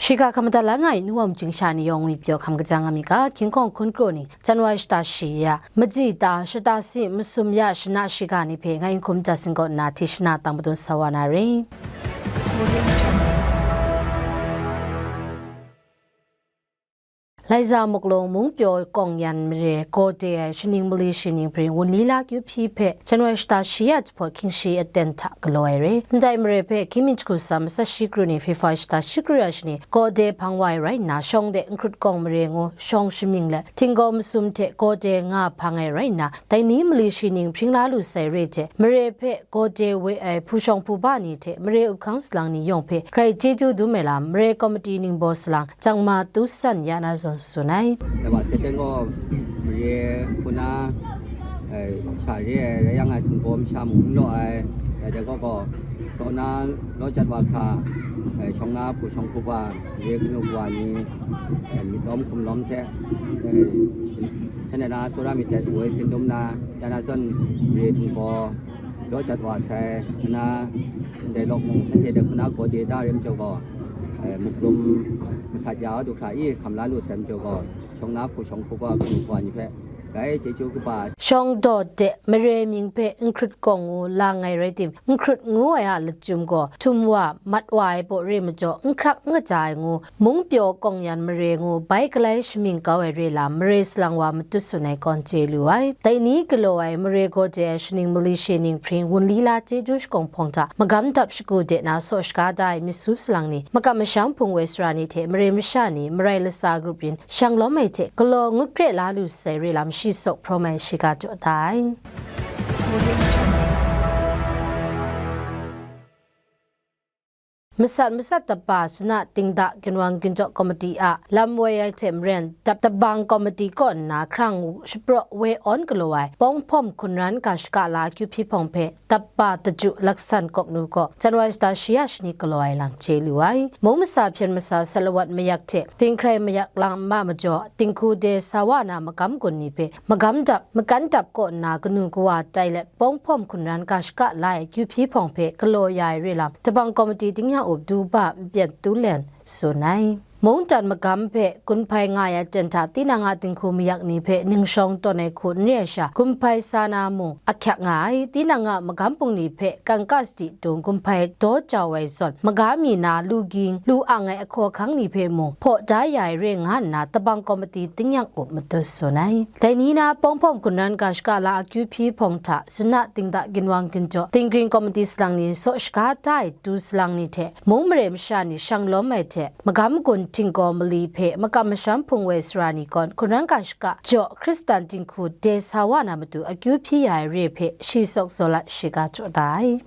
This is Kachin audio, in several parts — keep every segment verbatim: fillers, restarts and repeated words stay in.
Shiga hkam madat la nga ai nu wa majing sha ni yawng ngwi pyaw hkam kaja nga mi ga, King Kong hkun kro ni, January shata shi ya, maji ta, shata si, masum ya, shana shiga ni hpe ngai n hkum ja sing kaw nna hti shana tang padun sa wa na re. Laiza Muklung Mungpyaw Kawng Yan mare gaw de ai shaning mali shi ning hpring wunli la kyu hpyi hpe January shata shi ya jahpawt hkying shi aten hta galaw ai re. Ndai mare hpe hkying mi jahku tsa matsat shi kru ni February shata shi kru ya shani gaw de hpang wa ai rai nna, shawng de Nkrut Kawng mare ngu shawng shamying let, htinggaw masum hte gaw de nga hpang ai rai nna, dai ni mali shi ning hpring la lu sai re hte, mare hpe gaw de we ai hpu shawng hpu ba ni hte mare up hkang salang ni yawng hpe grai chyeju dum ai lam, mare komiti ningbaw salang, Changma Tu San ya na zawn tsun ai. Dai wa, Seten gaw mare hku na, eh, sha re ai, rai yang ai htinggaw masha mung n law ai, dai dai gaw gaw, law na law jat wa hkra, eh, shawng na hpu shawng hku ba, mare kanu wa ni, eh, myit lawm hkum lawm hte, eh, shanhte na tsawra myit hte woi sin dum na, ya na zawn mare htinggaw, law jat wa sai, na, ndai lawk mung shanhte de hku na gaw de da re majaw gaw, eh, muklum masat ya du hkra i hkam la lu sai majaw gaw, shawng na hpu shawng hku gaw kanu wa ni hpe grai chyeju kaba. Shawng daw de mare mying hpe Nkrut Kawng ngu lang ai rai tim, Nkrut ngu ai a lachyum gaw htum wa, mat wa ai baw re majaw, n hkrak n kaja ai ngu, Mungpyaw Kawng Yan mare ngu bai galai shamying kau ai re lam, mare salang wa matut tsun ai kawn chye lu ai. Dai ni galaw ai mare gaw de ai shaning mali shi ning hpring wunli la chyeju shakawng hpawng hta magam dap shagu de na saw shaga da ai myit su salang ni, makam masham hpung woi sara ni hte mare masha ni marai latsa grup yin shang lawm ai hte galaw ngut kre la lu sai re lam shi sawk hprawm ai shiga jaw da ai. Masat masat daba suna tingda ginwang ginjaw komiti a lam woi ai hte maren, dap tabang komiti kaw nna hkrang shapraw woi awn galaw ai, pawng hpawm hkunran ga shaka la akyu hpyi hpawng hpe daba daju laksan kawk nu kaw January shata shi ya shani galaw ai lam chye lu ai. Mung masa hpyen masa salawat mayak hte dinghkrai mayak lam ma majaw, dinghku de sa wa na magam gun ni hpe magam dap, makan dap kaw nna kanu kawa tai let, pawng hpawm hkunran ga shaka la ai akyu hpyi hpawng hpe galaw ya ai re lam, tabang komiti tingnyang up du ba npyen tu len tsun ai. Mungdan magam hpe gun hpai nga ai aten hta, tinang a dinghku mayak ni hpe ningshawng tawn ai hku n re ai sha, gun hpai sa na mung ahkyak nga ai. Tinang a magam bungli hpe kangka sadi dung gun hpai daw jau ai zawn, maga mi na lu ging, lu ang ai ahkaw ahkang ni hpe mung hpaw da ya ai re nga nna, tabang komiti tingnyang up matut tsun ai. Dai ni na, pawng hpawm hkunran ga shaka la akyu hpyi hpawng hta, suna tingda ginwang ginjaw, dinggring komiti salang ni saw shaga da ai tu salang ni hte, mung mare masha ni shang lawm ai hte, magam gun htinggaw mali hpe makam masham hpung woi sara ni kawn hkunran ga shaka jaw Hkristan dinghku de sa wa na matu akyu hpyi ya ai re hpe shi sawk zaw lat shiga jaw da ai.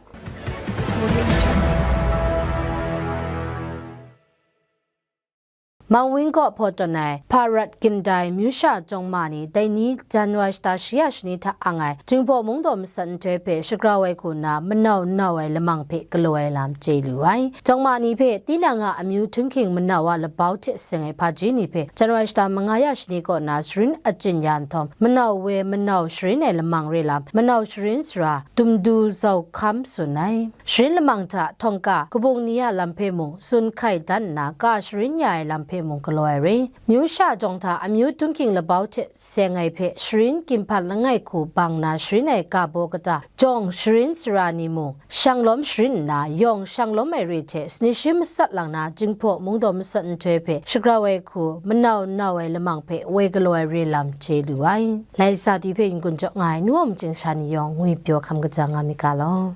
Mawing kaw hpaw tawn ai Hparat Gindai amyu sha jawng ma ni dai ni January shata shi ya shani hta ang ai Jinghpaw Mungdaw masat nhtoi hpe shagrau ai hku nna, manau nau ai lamang hpe galaw ai lam chye lu ai. Jawng ma ni hpe tinang a amyu htung hking manau a labau hte seng ai hpaji ni hpe January shata manga ya shani kaw na sharin achyin ya nhtawm, manau we manau sharin ai lamang re lam, manau sharin sara Dumdu Zau Hkam tsun ai. Sharin lamang hta htawng ka, kabung ni a lam hpe mung tsun hkai dan nna, ka sharin ya ai lam hpe mung galaw ai re. Myu sha jawng hta amyu htung hking labau hte seng ai hpe sharin ginhpan langai hku bang na sharin ai ka baw kata, jawng sharin sara ni mung shang lawm sharin nna, yawng shang lawm ai re hte sani shi matsat lang na, Jinghpaw Mungdaw masat nhtoi hpe shagrau ai hku, manau nau ai lamang hpe woi galaw ai re lam chye lu ai. Lai sa di hpe yin-gun jaw nga ai nu wa majing sha ni yawng ngwi pyaw hkam kaja nga mi ga law.